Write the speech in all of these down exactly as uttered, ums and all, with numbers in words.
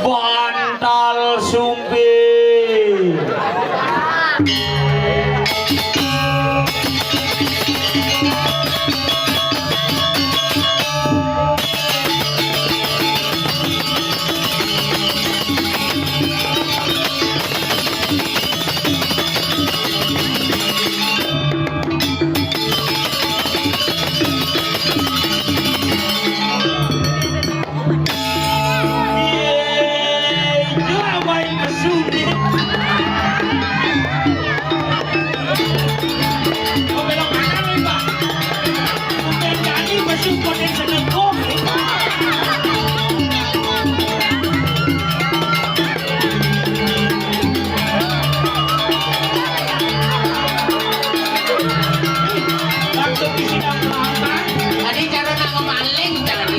Bantal Sumping. Tadi cara nak ngemaling, jangan.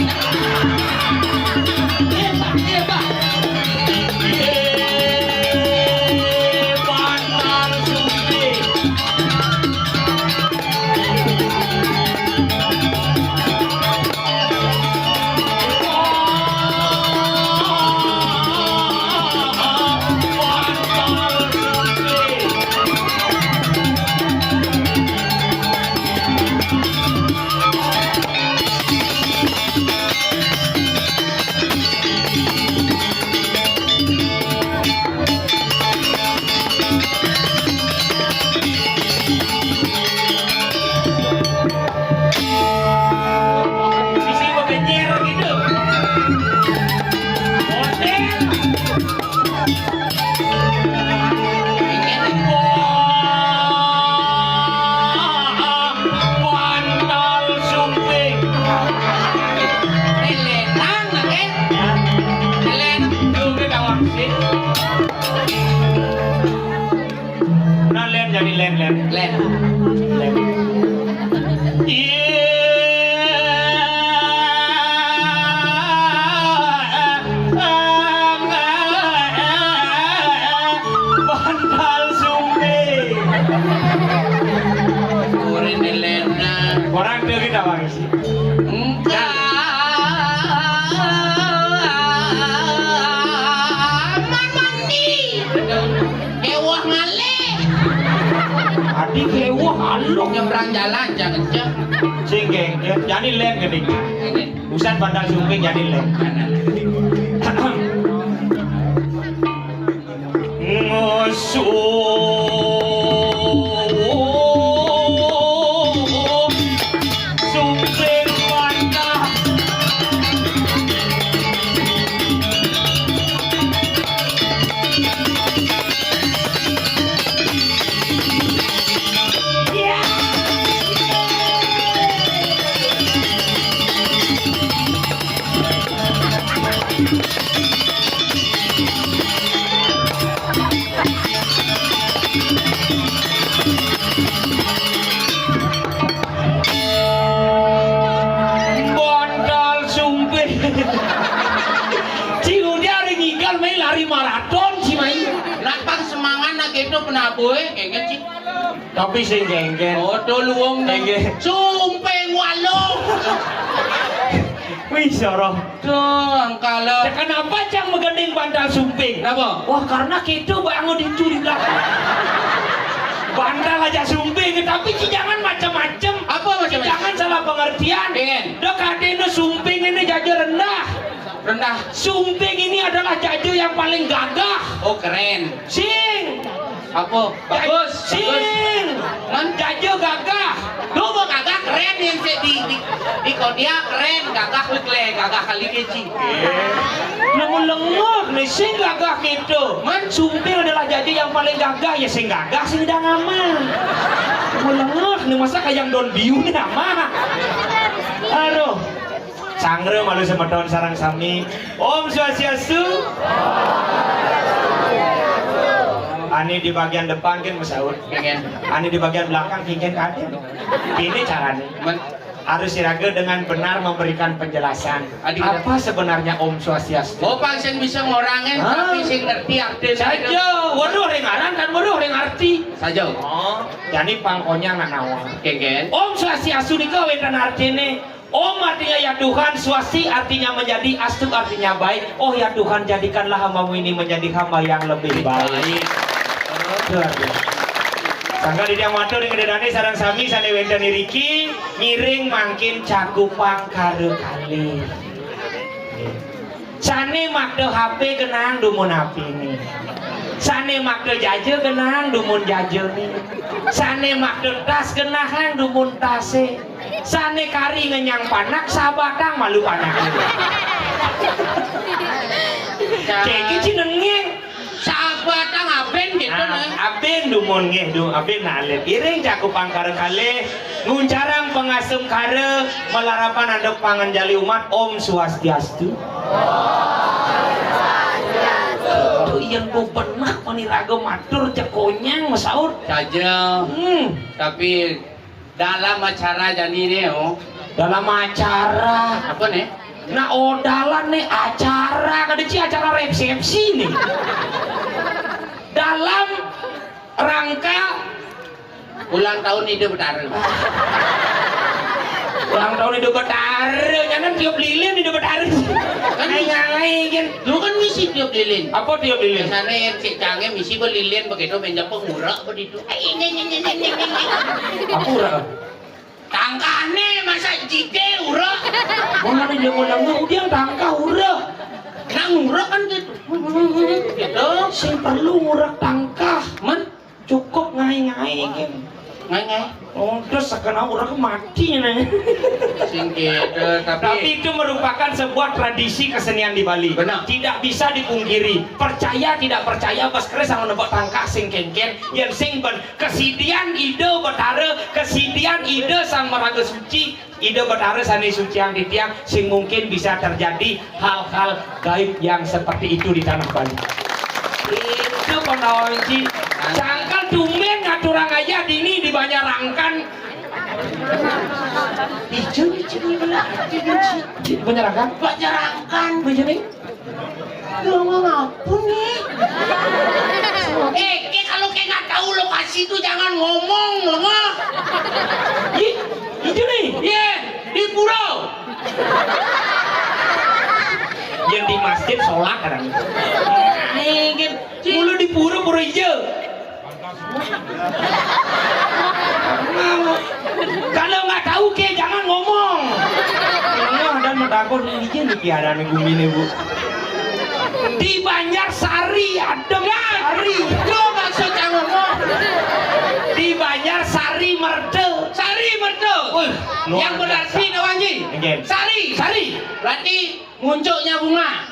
Isi bebenyer gitu. Model. Bantal Sumping. Telenang, oke? Telenang. Tuh, kita wangsit. Nah, len jadi len, len. Len. Len. Iya. Bantal Sumping. Kurang Delena. Kurang Delena, Bang. Enggak. Aman mandi. Kewah ngalih. Adi kewah alung. Nyebrang jalan, jangan, jangan. Sing gengget. Jadi len gede. Ini. Busan Bantal Sumping jadi len. Ngusung Sumping Bantal. Bantal Sumping. Ci Udi ari ngigal mai lari maraton, ci mai. Lapang semangat nak itu penabuh, eh, kengket, ci. Tapi sing genggen. Oh, to luwung. Nggih. Sumping walung. Wih, soroh. Tuh, angkala. Kenapa cang megending Bantal Sumping? Kenapa? Wah, karena kita bangun dicuriga. Bantal aja Sumping, tapi ci jangan macam-macam. Apa macam-macam? Ci jangan salah pengertian. Pengen. Dok, adeno Sumping ini jaja rendah. Rendah. Sumping ini adalah jaja yang paling gagah. Oh, keren. Sing. Apa? Bagus, bagus. Sing. Man? Jaja gagah. Lu mau kagak keren yang saya di, di, di kau dia keren, gagah lu kele, gagah kali keci. Namun lengah nih, sing gagah gitu. Man? Sumping adalah jaja yang paling gagah, ya sing gagah sing udah ngaman. Namun lengah nih, masa kayak don biu nih aman. Aduh. Sangre malu semeton sarang sami. Om Swastiastu. Ani di bagian depan kan mesaut. Pengen. Ani di bagian belakang kingken kadin. Ini caranya. Men- Harus siraga dengan benar memberikan penjelasan. Adi, apa sebenarnya Om Swastiastu? Oh, pang sing bisa ngorangin, hah? Tapi sing ngerti artinya. Saja, waduh ring aran kan waduh ring arti. Saja. Oh, jadi pangkonya nggak nawang. Kengken. Om Swastiastu nika wénten artine Om artinya ya Tuhan, Swasti artinya menjadi, Astu artinya baik. Oh ya Tuhan, jadikanlah hamba-Mu ini menjadi hamba yang lebih baik. Luar biasa. Sangga di tiang matur ring Ida Dané sareng sami sané wénten iriki, ngiring mangkin cakup pangkara kalih. Sané makta H P genahang dumun H P-né. Sané makta jaja genahang dumun jajané. Sané makta tas genahang dumun tasé. Sané kari ngenyang panak, sabatang malu panaké. Cék iki jenengé. Sabatang abén gitu, nah, nah. Abén dumun nggih, du-, abén nah alit. Iring cakup pangkara kalih, nguncarang pangasem kara, malarapan andhep panganjali umat, Om Swastiastu. Tuh, yén ku benak paniraga matur cekonyang masaut. Saja. Hmm. Tapi dalam acara jani né, oh. Dalam acara. Apa né? Nah, oh, dalam né acara, kada ci acara resepsi né. Dalam rangka ulang tahun Ida Betara. Ulang tahun Ida Betara, jangan tiup lilin Ida Betara. Kan ngai-ngai kan. Lu kan misi tiup lilin. Apa tiup lilin? Biasanya cék cangé misi belilin begitu, menjak pengurek begitu. Apa urek? Tangkahné masa jike urek. Mun ada dia mau nemu, dia tangkah urek. Nah, ngurek kan gitu. Gitu. Sing perlu ngurek tangkah. Men, cukup ngai-ngai kan. Ngai-ngai. Oh, terus sekena urek mati nih. Sing gitu, tapi tapi itu merupakan sebuah tradisi kesenian di Bali. Benar. Tidak bisa dipungkiri. Percaya tidak percaya, bas kere sama nebak tangkah sing kénkén, yén sing ben kesidian Ida Betara, kesidian Ida Sang Maraga Suci, Ida Betara sané suciang titiang, sing mungkin bisa terjadi hal-hal gaib yang seperti itu di tanah Bali. Itu penonci. Sangkal tumbén ngaturang ayah dini di Banjarangkan. Ijo, ijo, ijo, ijo, ijo. Di Banjarangkan? Banjarangkan. Ijo nih. Lu ngomong apa nih? Eh, ke kalau ke nggak tahu lokasi itu jangan ngomong, lengah. Ih, itu nih. Iya, di pura. Yang di masjid sholat kadang. Nih, kan. Mulu di pura, pura hijau. Kalau nggak tahu ke, jangan ngomong. Kalau ada mau takut, ini aja nih keadaan bumi nih, Bu. Di Banjar Sari ada Sari. Itu maksudnya ngomong. Di Banjar Sari Merdu. Sari Merdu. Wih, luar Yang berarti biasa. Nawanji. Again. Sari. Sari. Berarti Muncuknya bunga.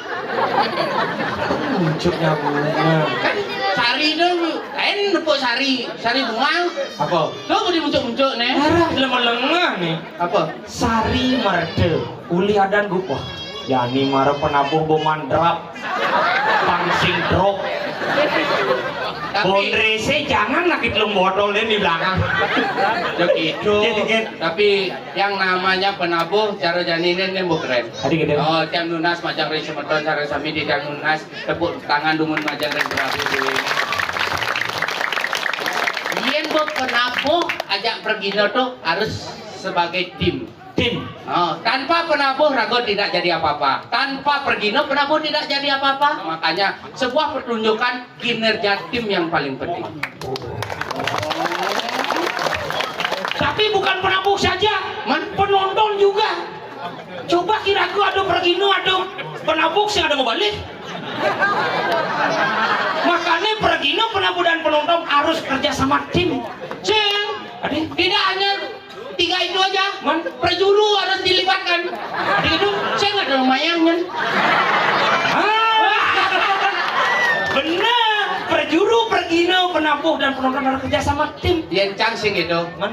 Muncuknya bunga. Kan sari itu, lain nepuk sari, sari bunga. Apa? Tuh, budi muncuk-muncuk nih. Arah lemah-lemah nih. Apa? Sari Merdu. Uli adan gupah. Yani mara penabuh boman drap. Pangsing drop. Tapi Bondrese jangan lagi telung botol di belakang. Ya gitu. Jadi, gitu. Tapi yang namanya penabuh cara janine ini mau keren. Tadi gede. Oh, tiang nunas majang ring semeton, cara sami di tiang nunas, tepuk tangan dumun majang ring Prabu Dewi. Yen buat penabuh ajak pergino tuh harus sebagai tim. Tim. Oh, tanpa penabuh raga tidak jadi apa-apa. Tanpa pergino penabuh tidak jadi apa-apa. Makanya sebuah pertunjukan kinerja tim yang paling penting. Tapi bukan penabuh saja, Man? Penonton juga. Coba kira aku ada pergino, ada penabuh sih ada mau balik. Makanya pergino, penabuh dan penonton harus kerja sama tim. Cing, Adi? Tidak hanya tiga itu aja, Man. Prajuru harus dilibatkan. Jadi itu, saya nggak ada lumayan, Man. Ah, benar. Prajuru, pergino, penabuh, dan penonton harus kerja sama tim. Yen cang sing gitu. Man.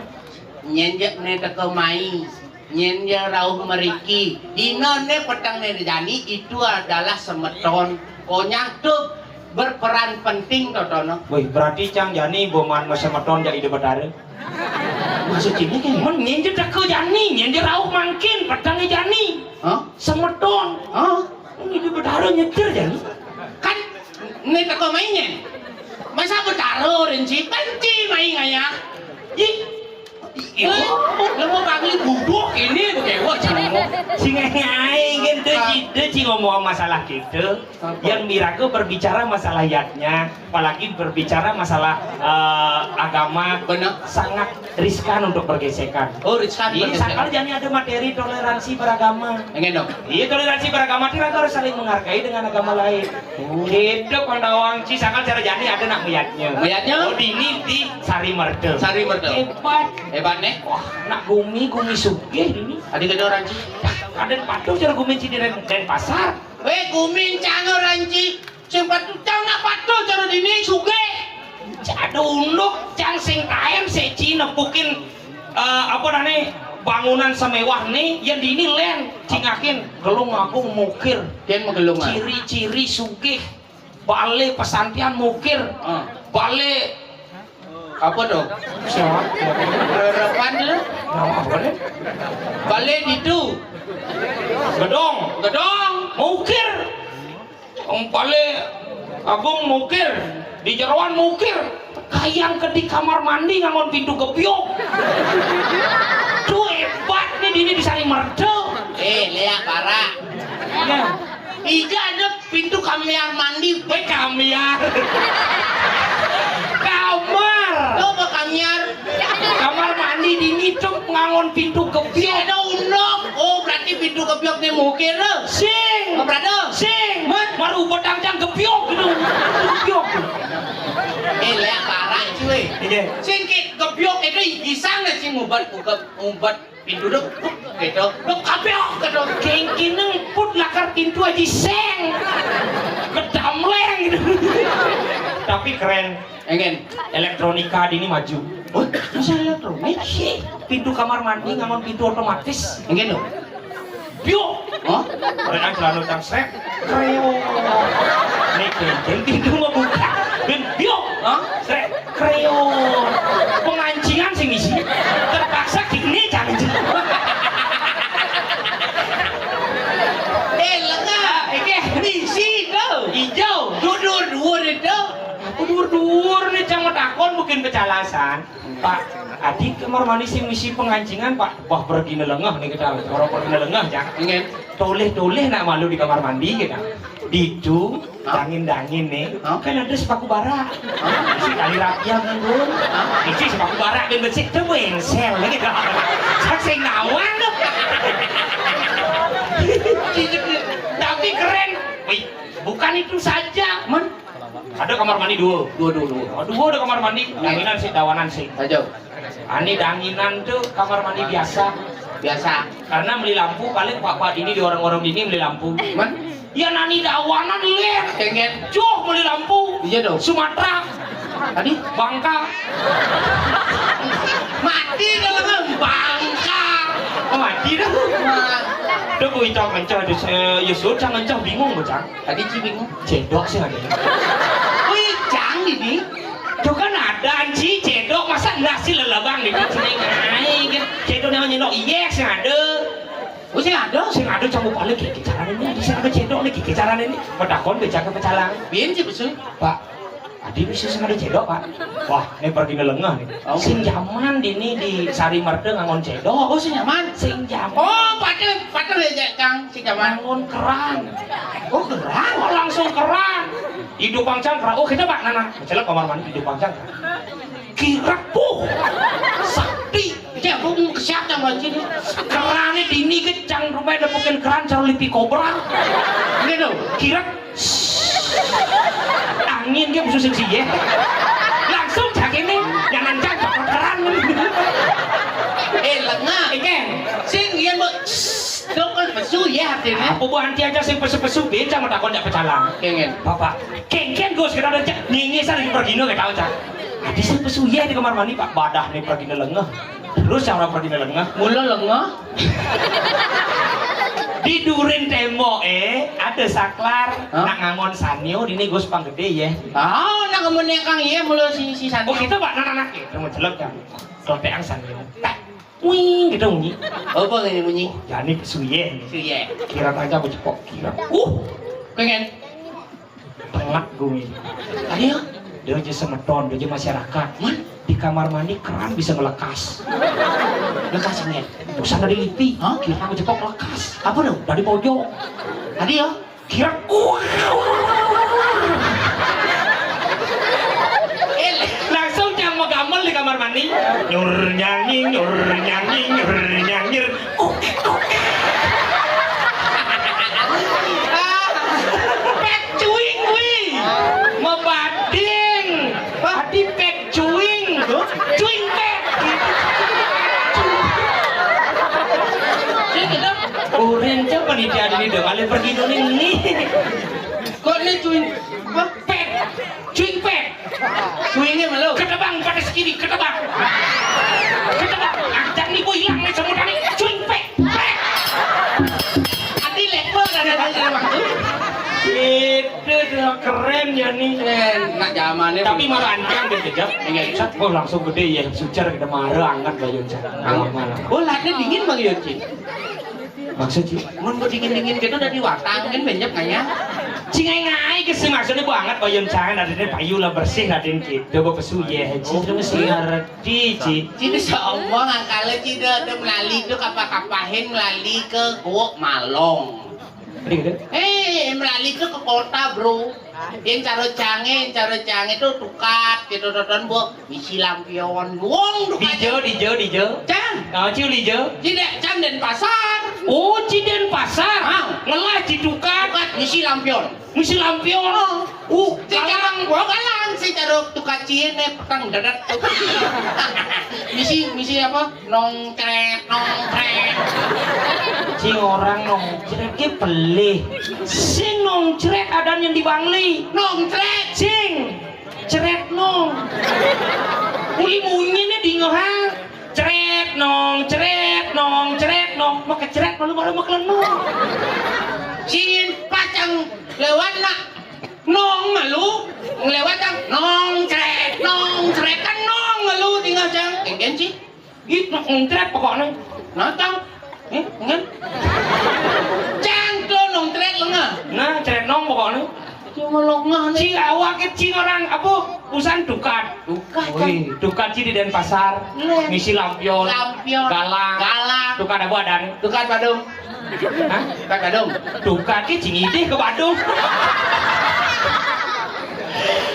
Nyen jek ne teko mai. Nyen je rauh meriki. Dino ne peteng ne jani itu adalah semeton. Konyang tuh berperan penting totono. Wih, berarti cang jani boman semeton jadi Ida Betara. Maksud ini kan? Men nyen je teko jani, nyen je rauh mangkin, peteng jani. Hah? Semeton. Hah? Ini Ida Betara nyetir jani. Kan ne teko mai nyen. Masa Betara rinci, penci mai ngayah. Ih, Ibu, lemu panggil buduk ini bekewa cangmu. Sing ngaing gitu, gitu, sing ngomong masalah gitu. Yang miraku berbicara masalah yatnya, apalagi berbicara masalah eh, agama. Benar. Sangat riskan untuk bergesekan. Oh, riskan. Iya, bergesekan. Sakal jani ada materi toleransi beragama. Enggak dong. Iya, toleransi beragama itu kan harus saling menghargai dengan agama lain. Oh. Gitu, Pandawang Ci, sakal cara jani ada nak meyatnya. Meyatnya? Oh, dini di Sari Merta. Sari Merta. Hebat. Hebat nih. Wah, nak gumi, gumi sugih ini. Ada kena orang Ci. Ada patuh cara gumi Ci di Den, Denpasar. Weh, gumi cang orang Ci. Sing patuh cang nak patuh cara dini sugih. Ada unduk cang sing taen seci nepukin eh, apa nane bangunan semewah nih yang dini len cingakin gelung aku mukir. Dia menggelung ah. Ciri-ciri sugih. Bale pesantian mukir. Ah. Bale apa dong? Siapa? Harapan dulu. Nama apa nih? Bale ditu. Gedong. Gedong. Mukir. Wong pale agung mukir, di jeroan mukir. Kayang ke di kamar mandi ngangon pintu gebyok. Tuh hebat nih dini di Sari Merta. Eh, lihat para. Ya. Ija ada pintu kamar mandi. Eh, kamar. Kamar. Lo apa kamar? Kamar mandi dini tuh ngangon pintu gebyok. Ada unduk. Oh, berarti pintu gebyok nih mukir lo. Sing. Apa berarti? Sing. Mat, baru ubedang jang gebyok gitu. Gebyok. Eh, lihat parah cuy. Iya. Sing ki gebyok itu isang lah sing ngubat ngubat ngubat pintu dok. Gitu. Dok gebyok gitu. Kengkineng put lakar pintu aja seng. Kedamleng gitu. Tapi keren. Engen. Elektronika dini maju. Oh, masa elektronik? Iya, pintu kamar mandi ngangon pintu otomatis. Engen lo. Biu. Hah? Mereka celana cang srek. Kreo. Nih, pintu mau buka. Dan biu. Hah? Srek. Kreo. Pengancingan sih misi. Terpaksa gini jangan. Eh, lengah. Iki misi tuh. Hijau. Dudur, dudur itu. Aku dudur-dudur nih cang takon mungkin kecalasan. Pak, adi kamar mandi sing misi pengancingan, Pak. Wah, pergi nelengah nih kita. Orang pergi nelengah, Cang. Enggak. Toleh-toleh nak malu di kamar mandi kita. Ditu, dangin-dangin nih. Hah? Kan ada sepatu bara. Isi kali rapian kan, Bun. Isi sepatu bara ben bersih tuh bengsel lagi dah. Cang sing nawang tuh. Tapi keren. Wih, bukan itu saja, men. Ada kamar mandi dua. Dua, dua, dua. Oh, dua ada kamar mandi. Danginan sih, dawanan sih. Aja. Ani danginan tuh kamar mandi biasa. Biasa. Karena beli lampu paling pak-pak ini di orang-orang ini beli lampu. Man? Ya nani dawanan lihat. Kengen. Joh beli lampu. Iya dong. Sumatera. Tadi? Bangka. Mati dalam bangka. Oh, mati dah. Nah. Tuh gue cok kencah di se Yusuf cang kencah bingung bocah. Tadi Ci bingung. Cedok sih ada. Wih, cang ini. Tuh kan ada anci cedok masa nasi lelabang di sini ngai kan. Cedok namanya no iya sih ada. Oh, sih ada. Sih ada cang paling kayak caranya ini. Sih ada cedok nih kayak caranya ini. Pedakon beca ke pecalang. Bin sih besul. Pak, adi bisa sing ada cedok, Pak. Wah, ini pergi nelengah nih. Oh. Sing jaman dini di Sari Merta ngangon cedok. Oh, sing jaman. Sing jaman. Oh, pada pada ya Kang, sing jaman. Ngangon keran. Oh, keran. Oh, langsung keran. Hidup pangcang keran. Oh, kita Pak Nana. Celek kamar mandi hidup pangcang. Kirek puh. Sakti. Iya, aku mau kesiap yang wajib. Kerannya dini ke cang rumah ada bukan keran cara lipi kobra. Gitu. Kirek. Angin dia musuh sing sih ya. Langsung cak ini jangan cak keran. Eh, lengah. Ikan. Sing iya mbok. Dokol pesu ya artinya. Apa bu anti aja sing pesu-pesu beca mau takon jak pecalang. Kengen. Bapak, kengen gue sekedar aja nginyi sari pergino gak tahu cak. Adi sing pesu ya di kamar mandi Pak badah nih pergino lengah. Terus cara pergino lengah. Mula lengah. Di durin tembok eh ada saklar. Hah? Nak ngangon sanyo dini gue sepang gede ya. Oh, nak ngemen kang iya mula si si sanyo. Oh kita Pak anak-anak ya, mau celok kan. Kalau teang sanyo. Wih, gitu bunyi. Apa ini bunyi? Jani pesuye. Suye. Kira aja aku cepok kira. Uh, pengen. Tengah gue. Ayo. Dia aja semeton, dia aja masyarakat. Man? Di kamar mandi keran bisa ngelekas. Lekas ini. Bukan dari lipi. Hah? Kira ngejepok lekas. Apa tuh? Dari pojok. Tadi ya? Kira. Eh, langsung cang magamel di kamar mandi. Nyur nyanyi, nyur nyanyi, nyur nyanyir. Ah, pek cuing kuwi. Mebading. Adi pek cuing. Cuing pek. Sing gitu. Urin coba nih dia ini dong. Alih pergi dulu nih. Kok ini cuing? Apa? Pek. Cuing pek. Swingnya malu. Ketebang pada sekiri, ketebang. Ketebang. Ajak nih gue hilang nih semua nih. Cuing pek. Pek. Adi level ada di waktu. Itu tuh keren ya nih. Keren. Nak zamannya tapi marah anjing deh kejap. Enggak bisa. Oh, langsung gede ya. Sucar kita marah angkat bayun saya. Malam-malam. Oh, lada dingin Bang Yocin. Maksud sih, mun dingin-dingin gitu udah diwatang kan banyak kayaknya. Cingai-ngai ke sih maksudnya banget bayun cain adanya payu lah bersih adin gitu bapak suye haji terus ngerti ci. Cina seomong kalau cina ada melali itu kapah-kapahin melali ke Gowok Malong. Tadi gitu. Eh, melali itu ke kota bro. Yang caro cange, yang caro cange itu tukat gitu tonton bu. Misi lampion, wong tukat. Dijo, dijo, dijo. Cang. Oh, ciu dijo. Tidak, cang dan pasar. Oh, ci dan pasar. Ah. Ngelah ci tukat. Tukat, misi lampion. Misi lampion. Oh. Uh, si kalang. Caro, gua kalang, si caro tukat cien, eh, petang dadat. Misi, misi apa? Nongcret, nongcret. Cing orang nongcret ki pelih. Sing nongcret adan yang di Bangli. Nongcret. Cing. Cret nong. Uli munyi nih di ngeha. Cret nong, cret nong, cret nong. Mau kecret malu baru mau kelenong. Cing pacang lewat nak. Nong malu ngelewat kan nong cret nong cret kan nong malu tinggal cang. Engken sih. Gitu nong cret pokoknya. Natang. Eh, enggak. Cang tuh nong cret lengah. Nah, cret nong pokoknya. Cuma lengah nih. Cing awak cing orang apa usan tukat. Tukat kan. Wih, tukat sih di Denpasar. Leh. Ngisi lampion. Lampion. Galang. Galang. Tukat apa ada nih? Tukat Badung. Hah? Tukat Badung. Tukat ki cing idih ke Badung.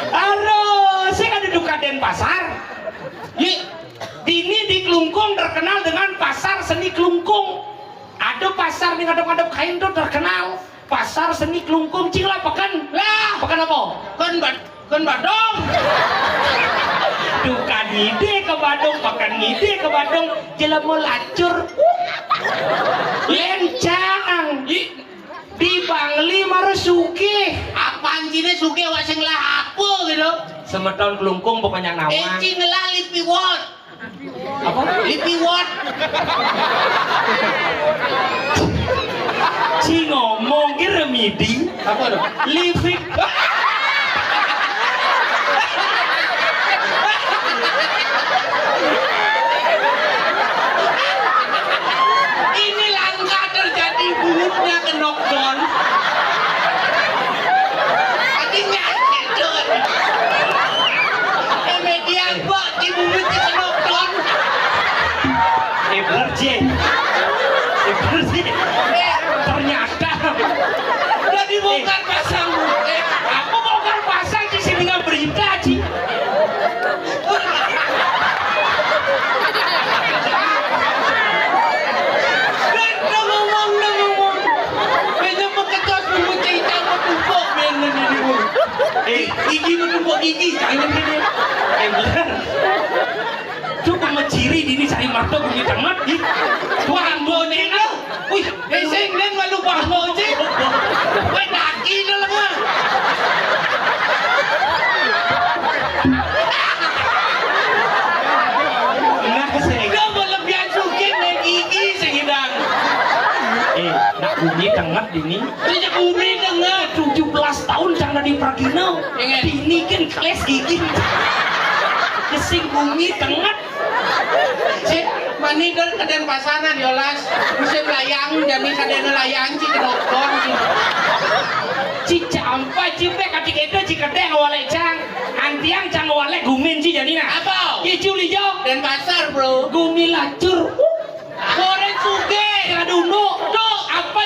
Aduh, saya ada tukat Denpasar. Yi, dini di Klungkung terkenal dengan pasar seni Klungkung. Ada pasar di ngadep-ngadep kain tuh terkenal. Pasar seni Klungkung cing lah peken. Lah, peken apa? Kan bad kan Badung. Tukat ngide ke Badung, peken ngide ke Badung. Jelema lacur. Lencang. Di Bangli mara sugih. Apaan cine sugih awak sing lah apa gitu? Semeton Klungkung pokoknya nawang. Eh, cing lah lipiwot. Apa? Lipiwot. Ci ngomong ki remedi. Apa tuh? Livik. Ini langka terjadi buruknya ke Nokdon. Tadi nyanyi tuh. Eh, media gua di bumi di Nokdon. Eh, bener, Ji. Eh, bener, Ji. Eh. Ternyata. Udah dibongkar pasang. Eh, apa bongkar pasang di sini nggak berita, Ji? Dah, dah ngomong, dah ngomong. Kayaknya mau kecos, mau cicak, mau tumpuk, main ini, Bu. Eh, gigi mau tumpuk gigi, jangan gini. Eh, bener. Cukup menciri dini cari marto bumi tengah, ih. Tuh, ambo, nih, ah. Wih, eh, sing, dan malu bangko, Cik. Weh, daki itu lenga. Nah, sing. Udah, mau lebihan sugih, naik gigi, sing hidang. Eh, nak bumi tengah dini. Sejak bumi tengah. Tujuh belas tahun jangan di Pragino. Ingat. Dini kan keles gigi. Kesing bumi tengah. Cik, mani dol ke Denpasar, nah, diolas. Musim layang, jami sadene layang, Cik, kedokon, Cik. Cik, campa, Cik, pek, katik itu, Cik, kedeng, walek, cang. Antiang, cang, walek, gumin, Cik, jadi, nah. Apa? Icu, lijo. Denpasar, bro. Gumi lacur.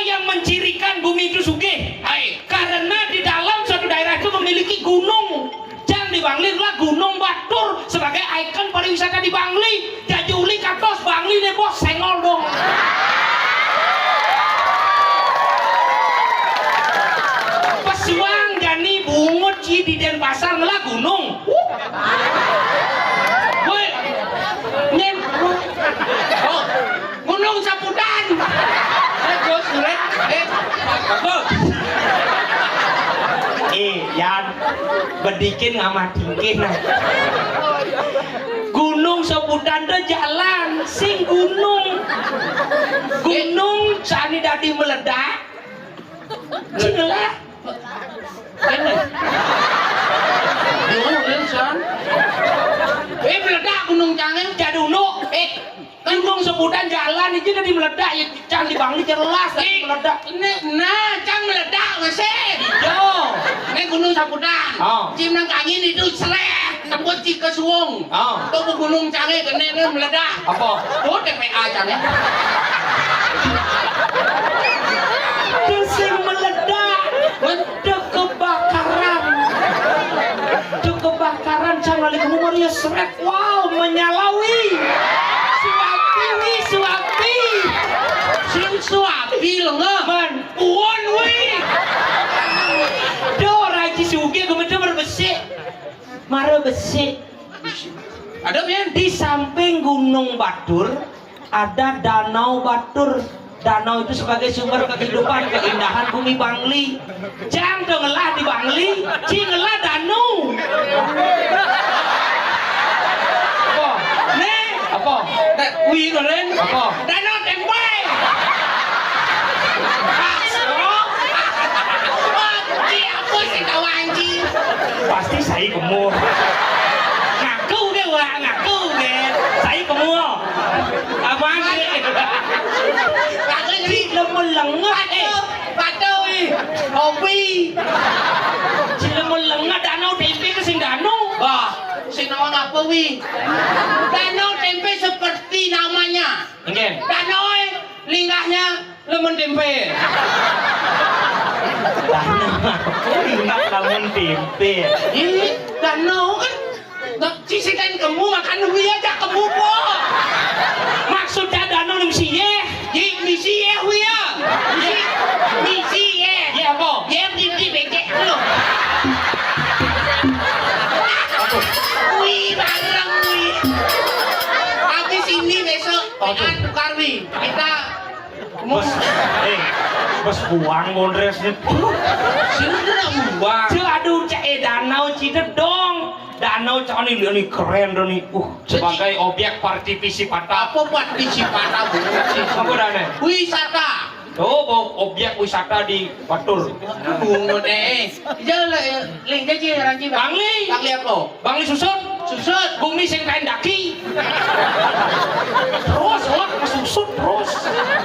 yang mencirikan bumi itu sugih. Hai. Karena di dalam suatu daerah itu memiliki gunung. Cang di Bangli adalah Gunung Batur sebagai ikon pariwisata di Bangli. Jadi uli katos Bangli nih bos, sengol dong. Pesuang jani bungut ci di Denpasar ngelah gunung. Woi, nyen. Oh, Gunung Sapudan. Eh, Gus, Red. Eh, bagus. Eh, Yan, bedikin ngamah tingkih nah. Gunung Sapudan tuh jalan, sing gunung. Gunung sani dadi meledak. Sing ngelah. Kene. Yo, Wilson. Eh, meledak gunung cangé. Jadi unu. Eh, Gunung Sapudan jalan itu dadi meledak ya, cang di Bangli jelas dadi meledak. Ini, nah, cang meledak mesin. Yo. Ini Gunung Sapudan. Oh. Cim nang kangin itu sreh, tembus ci ke suwung. Oh. Tuh gunung cangé kene ini meledak. Apa? Tuh T P A cangé. Tuh sing meledak. Ada kebakaran. Ada kebakaran, cang lali kemu mari ya srek. Wow, menyala wi. Suapi wi, suapi. Sing suapi lenga. Man, puon wi. Do raji suge gemeter mara besik. Mara besik. Ada, men. Di samping Gunung Batur, ada Danau Batur. Danau itu sebagai sumber kehidupan, keindahan bumi Bangli. Cang tuh ngelah di Bangli, ci ngelah danu. Apa? Nih. Apa? Wi keren. Apa? Danau Tempe. Ci apa sih kawan ci? Pasti saya gemuk. Ngaku deh, Wak, ngaku deh. Saya gemuk. Abang. Lagu jadi lemelengah, eh. Patuh, patuh, wi. Hobi. Cilemu lenga Danau Tempe ke sing danu. Wah, sing nawang apa, wi? Danau Tempe seperti namanya. Nggih. Danau, eh, linggahnya lemon tempe. Danau. Linggah lemon tempe. Ih, danau kan. Nah, cisikan kemu makan wi aja kemu po. Maksudnya danau ning siyeh. Di misi ya wi ya. Misi, misi ya. Ya apa? Ya di di becek lu. Wi bareng wi. Habis ini besok. Aduh. Tukar wi. Kita Bos, eh, bos buang bondres nih. Sini udah buang. Cek aduh cek eh danau Cidedong. Danau cak ini, ini keren dong nih. Uh, sebagai objek partisipata. Apa partisipata, Bu? Apa dah nih? Wisata. Oh, bawa objek wisata di Batur. Bungut eh. Iya lah, eh, ling jaji ranci. Bangli. Bangli apa? Bangli susut. Susut. Bumi sing kain daki. Terus, wah, susut terus.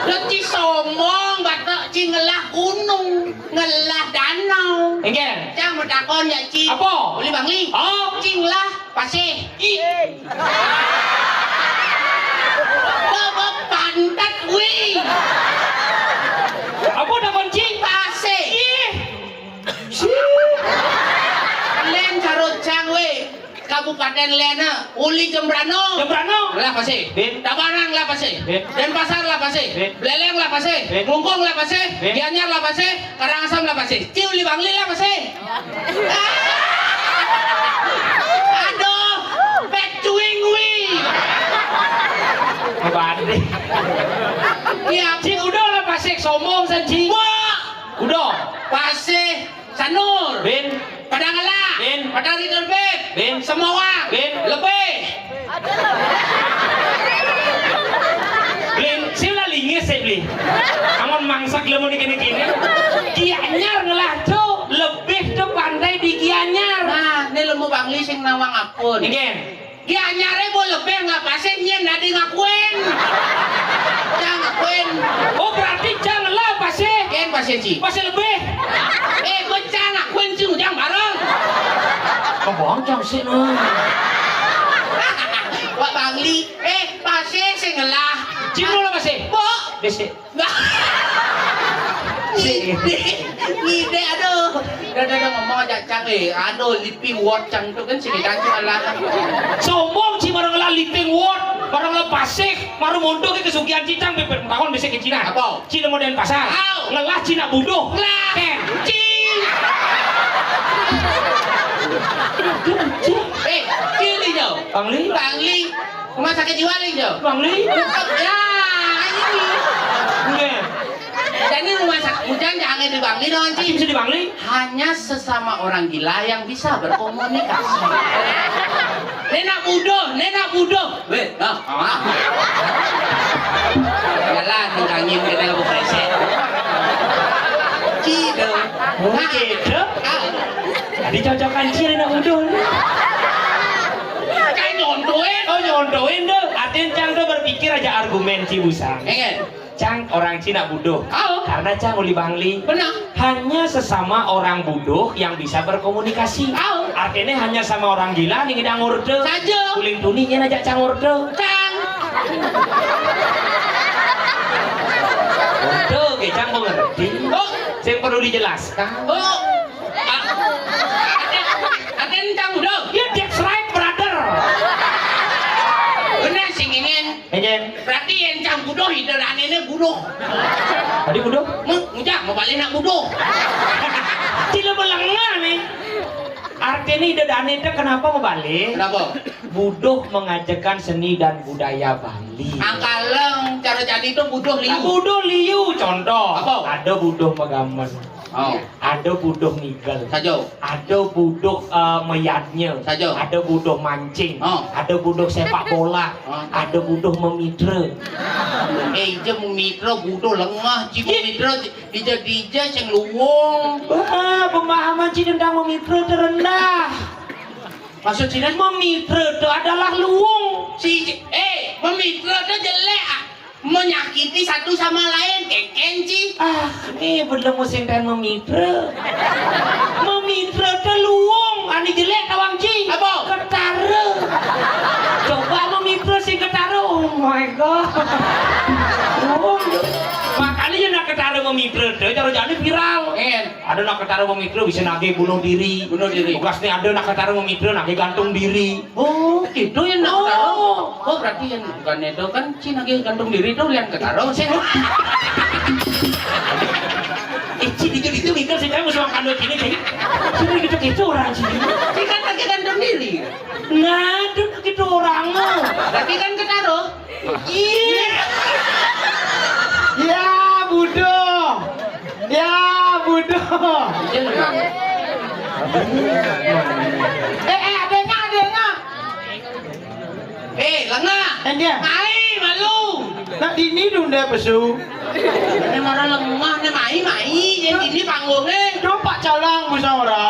Leci somong, batak ci ngelah gunung, ngelah danau. Enggak. Cang mau takon ya, Ci. Apa? Boleh Bangli? Oh. Ci ngelah pasih. Ih. Coba pantat, wih. Apa takon, Ci? Pasih. Ih. Len carut cang we. Kabupaten Lena, uli Jembrano. Jembrano. Lah pasti. Bin. Tabanan lah pasti. Bin. Denpasar lah pasti. Bin. Beleleng lah pasti. Bin. Klungkung lah pasti. Bin. Gianyar lah pasti. Karangasem lah pasti. Ci uli Bangli lah pasti. Aduh, pet cuing wi. Abadi. Iya. Ci udah lah pasti sombong san, Ci. Wah. Udah. Pasti. Sanur. Bin. Padang Ala. Bin. Padang Rindu Lebih. Bin. Semawang. Bin. Lebih. Bin, sila lingis sih, Bin. Amun mangsak lemu di kini-kini. Gianyar ngelah tuh, lebih tuh pantai di Gianyar. Nah, ini lemu Bangli sing nawang apun. Nggih. Gianyare bo lebih ngelah pasih, nyen dadi ngakuin. Cang ngakuin. Oh, berarti cang ngelah pasih. Yen pasih, Ci. Pasih lebih. Eh, bo cang ngakuin, Ci, ujang bareng. Kebong cang sih, no. Wak Bangli, eh, pasih sing ngelah. Ci, lo pasih. Bo. Besik. Ngidih, ngidih, aduh. Dah, dah, dah, ngomong aja cang, eh. Aduh, Living Word cang tu kan sing edan cing ngelah. Sombong cing marang ngelah Living Word, marang ngelah Pasik, marang monto ke kesugihan cing cang, pepet tahun bisa ke Cina. Apa? Cina mau Denpasar. Au. Ngelah Cina buduh. Lah. Ken. Cing. Eh, cili jauh. Bangli. Bangli. Rumah sakit jiwa lagi jauh. Bangli. Ya, ini. Nggih. Jadi rumah sakit, hujan jangan di Bangli dong, Cing. Bisa di Bangli? Hanya sesama orang gila yang bisa berkomunikasi. Nenek buduh, nenek buduh. Weh, nah, ah. Yalah, ningkangin kita nggak mau kresek. Cido. Oh, cido. Ah. Dicocokan ciri nak buduh. Kan nyontohin. Oh, nyontohin tuh. Artinya cang tuh berpikir aja argumen ci usang. Enggak. Cang orang Cina buduh. Oh. Karena cang uli Bangli. Benar. Hanya sesama orang buduh yang bisa berkomunikasi. Oh. Artinya hanya sama orang gila nih ngidang orde. Saja. Uling tuni nyen aja cang orde. Cang. Orde, ge cang mengerti. Oh. Saya perlu dijelaskan. Oh. Ah. Aden, aden cang buduh. Ya, that's right, brother. Benar sing ingin. Enjen. Berarti yang cang buduh, ida danene buduh. Tadi buduh? Mu-, mujak, mau balik nak buduh. Cila belengah nih. Artinya ida dane itu kenapa mau balik? Kenapa? Buduh mengajarkan seni dan budaya Bali. Angkaleng, cara jadi itu buduh liu. Nah, buduh liu, contoh. Apa? Ada buduh megamen. Oh. Ada buduh ngigel. Saja. Ada buduh, eh, meyadnya. Saja. Ada buduh mancing. Oh. Ada buduh sepak bola. Oh. Ada buduh memitra. Eh, ija memitra buduh lengah, ci memitra, ci-, ija dija sing luwung. Wah, pemahaman ci tentang memitra terendah. Maksud ci memitra itu adalah luwung. Si, eh, memitra itu jelek, ah. Menyakiti satu sama lain, keken ci. Ah, nih belum musim pengen memitra. Memitra itu luwung, ani jelek tawang ci. Apa? Ketara. Coba memitra si ketara, oh my God. Luwung. Makanya nak ketara memitra itu, cara jadi viral. Iya. Ada nak ketara memitra bisa nagih bunuh diri. Bunuh diri. Bekas nih ada nak ketara memitra nagih gantung diri. Oh, gitu ya nak ketara. Oh. Oh, berarti yang bukan itu kan Cina nagih gantung diri itu yang ketara sih. Eh, Cina itu, itu mikir sih, kamu sama kandung Cina, Cina. Cina gitu-gitu orang Cina. Cina kan nagih gantung diri. Nah, itu gitu orang. Tapi kan ketara. Iya. Ya, buduh. Ya, buduh. Eh, eh, adanya, adanya. Eh, lengah. Eh, dia. Mai, malu. Nak dini dunda pesu. Ini marah lemah, nih, mai, mai. Yang ini panggungnya. Coba calang, bisa orang.